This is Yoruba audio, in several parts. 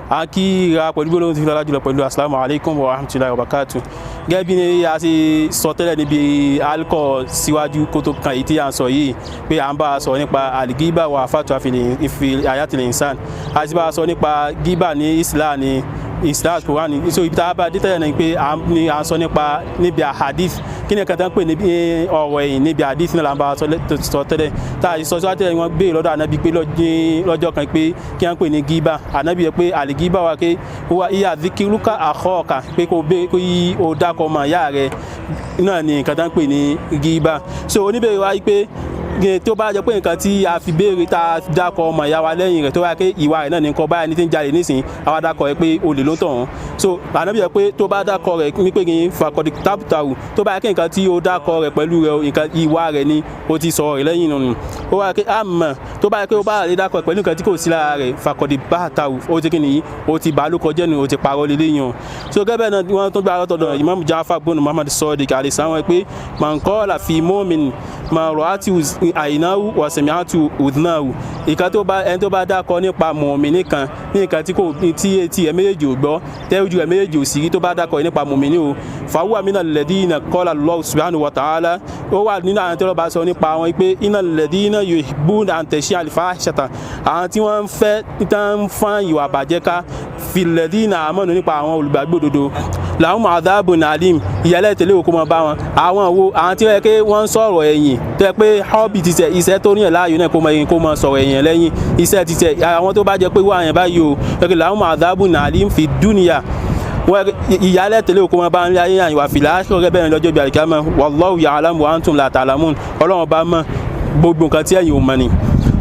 A kí ra pẹ̀lú gbólóhùn tí fi lọ́lá jùlọ pẹ̀lú asalaamu alaykum wa rahmatulahi wa barakatu. Gẹ́gẹ́ bí a ṣe sọ tẹ́lẹ̀ níbi alcohol síwájú kó tó kan èyí tí a ń sọ yìí, pé à ń bá a sọ nípa àlìgíbà wà fatu àfi ayatul insan. A ti bá a sọ nípa gíbà ní Islam, ní Islam, Quran. So ibi tá a bá dé tẹ́lẹ̀ ni pé à ń sọ nípa níbi hadith, kí ni kàtà ń pè ní ọ̀rọ̀ ẹ̀yìn níbi hadith náà là ń bá a sọ tẹ́lẹ̀. Tá a sọ síwájú tẹ́lẹ̀, wọ́n béèrè lọ́dọ̀ ànábì pé lọ́jọ́ kan pé kí wọ́n pè ní gíbà. Ànábì yẹ pé àlìgíbà wa pé wá ìyá zikiruka àkọ́ọ̀kà, pé kó bẹ́ẹ̀ kó yí o dákọ̀ ọmọ ìyá rẹ náà ni nǹkan tá ń pè ní gíbà. So oníbèrè wa pé tó bá jẹ́ pé nǹkan tí a fi béèrè tá a dákọ̀ ọmọ ìyá wa lẹ́yìn rẹ̀, tó bá yẹ pé ìwà rẹ̀ náà ní nǹkan báyìí ní tí ń jalè nísìnyí, àwa dákọ̀ rẹ̀ pé olè ló ń tọ̀ wọ́n. So ànábì yẹ pé tó bá dákọ̀ rẹ̀ ní pé kí n fàkọ̀dì tábùtàwù, tó bá yẹ kí nǹkan tí ó dákọ̀ rẹ̀ pẹ̀lú rẹ̀, nǹkan ìwà rẹ̀ ni ó ti sọ rẹ̀ lẹ́yìn nù. Ó wá pé àmọ́ tó bá yẹ pé ó bá lè dákọ̀ pẹ̀lú nǹkan tí kò sí lára rẹ̀, fàkọ̀dì báàtàwù, ó ti kí nìyí, ó ti bàá ló kọjá nù, ó ti parọ́ lélẹ́yìn o. So gẹ́gẹ́ bẹ́ẹ̀ náà, wọ́n tún gbà lọ́tọ̀dọ̀ Imam Jafar bonu Muhammad Sadiq alayhi salam pé man qala fi mu'min ma ra'atu àìnáwó wàsẹ̀míàtù udhnahu, ìkan tó bá ẹni tó bá dákọ nípa mùmíní kan ní nǹkan tí kò tí etí ẹ̀ méjèèjì ò gbọ́, tẹ́jú ẹ̀ méjèèjì ò sì rí, tó bá dákọ nípa mùmíní o, fahuwa mina alladhina qala Allahu subhanahu wa ta'ala, ó wà nínú àwọn tí wọ́n bá sọ nípa wọn pé innal ladhina yuhibbuna an tashia al-fahishata, àwọn tí wọ́n ń fẹ́ tán ń fọ́n ìwà àbàjẹ́ ká, fil ladhina amanu, nípa àwọn olùgbàgbọ́ òdodo, lahum adhabun alim, ìyẹlẹ tẹ́lẹ̀ òkú mọ bá wọn. Àwọn wo? Àwọn tí wọ́n yẹ pé wọ́n ń sọ̀rọ̀ ẹ̀yìn, tó yẹ pé hobby ti tẹ iṣẹ́ tó ní ẹ̀ láàyò náà, kó mọ ẹ̀yìn, kó mọ sọ̀rọ̀ ẹ̀yìn lẹ́yìn iṣẹ́ ti tẹ àwọn tó bá jẹ́ pé wọ́n àyàn báyìí o, pé lahum adhabun alim fi dunya, wọ́n ìyálẹ̀ tẹ́lẹ̀ òkú mọ bá ń lé ayé àyìnwá fìlà aṣọ́rẹ́ bẹ́ẹ̀ lọ́jọ́ ìgbà àlìkámà. Wallahu ya'lamu wa antum la ta'lamun. Ọlọ́run bá mọ̀ gbogbo nǹkan tí ẹ̀yin ò mọ̀ ni.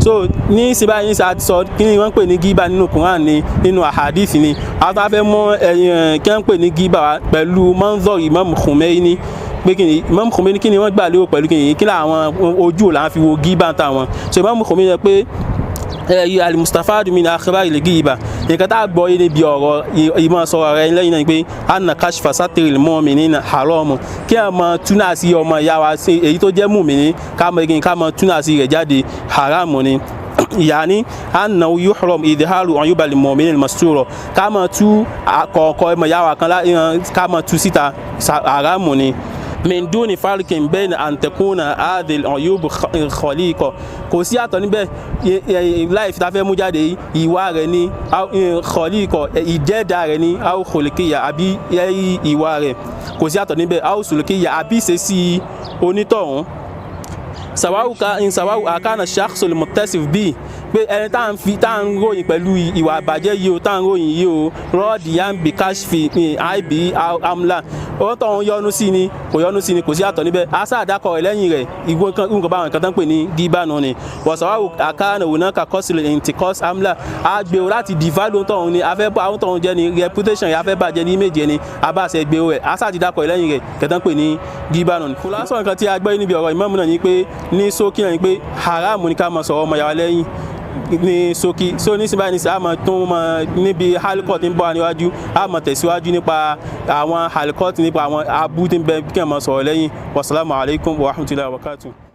So ní síbáyé ní sáà sọ kí ni wọ́n ń pè ní gíbà nínú Quran ni, nínú ahadith ni. A tún fẹ́ mọ̀ ẹ̀yìn kí wọ́n ń pè ní gíbà pẹ̀lú manzor Imam Khomeini, pé kí ni Imam Khomeini, kí ni wọ́n gbà lérò pẹ̀lú kí ni, kí ni àwọn ojú ò là ń fi wo gíbà táwọn. So Imam Khomeini yẹ pé ẹ̀yí al-mustafadu min akhbari al-ghiba, nǹkan tá a gbọ́ yé níbi ọ̀rọ̀ ìmọ̀ sọ̀rọ̀ rẹ̀ lẹ́yìn náà ni pé anna kashfa satril mu'minina haramu, kí ẹ mọ túnà sí ọmọ ìyá wa sí èyí tó jẹ́ mùmíní, ká mọ igi, ká mọ túnà sí rẹ̀ jáde, haramu ni. Yaani annahu yuhram idharu uyubal mu'minin al-mastura, ká mọ tú kọ̀ọ̀kọ̀ ọmọ ìyá wa kan ká mọ tú síta, haramu ni, min duni farkin bẹ́ẹ̀ an takuna adil uyub khaliqa, kò sí àtọ̀ níbẹ̀ láì fi ta fẹ́ mú jáde ìwà rẹ̀ ní khaliqa, ìjẹ́dá rẹ̀ ní aw khuluqiyya, àbí ìwà rẹ̀, kò sí àtọ̀ níbẹ̀, aw sulukiyya, àbí ìṣesí onítọ̀hún, sàwáwù ká sàwáwù àkànà shakhsul muttasif bíi pé ẹni tá à ń fi tá à ń ròyìn pẹ̀lú ìwà àbàjẹ́ yìí o, tá à ń ròyìn yìí o, rọ́ọ̀dì yambi kashfi àìbí amla, ó tọ̀ ń yọnu sí ni, kò yọnu sí ni, kò sí àtọ̀ níbẹ̀, asa àdàkọ rẹ̀ lẹ́yìn rẹ̀, ìwọ nǹkan báwọn nǹkan tó ń pè ní gíbánu ni. Wọ̀sàwáwù àkànà òun kàkọ́sílẹ̀ intikọ́s amla, àgbèrò láti devalue tọ̀hún ni, afẹ́ bá àwọn tọ̀hún jẹ́ ni reputation rẹ̀, afẹ́ bàjẹ́ ní image ni, abáṣẹ gbèrò rẹ̀, asa àti dàkọ rẹ̀ lẹ́yìn rẹ̀, kẹtàn ń pè ní gíbánu ni. Kùlásọ̀ nǹkan tí a gbọ́ níbi ọ̀rọ̀ ìmáàmù náà ni pé ní ṣókí náà ni pé haram ni ká máa sọ̀rọ̀ ọmọ yàrá lẹ́yìn ní ṣókí. So ní síbáyìí ní sáà máa tún máa níbi halikọ tí ń bọ̀ níwájú, a máa tẹ̀síwájú nípa àwọn halikọ, nípa àwọn abú tí ń bẹ kí ẹ máa sọ̀rọ̀ lẹ́yìn. Wasalaamu alaykum wa rahmatulahi wa barakatuh.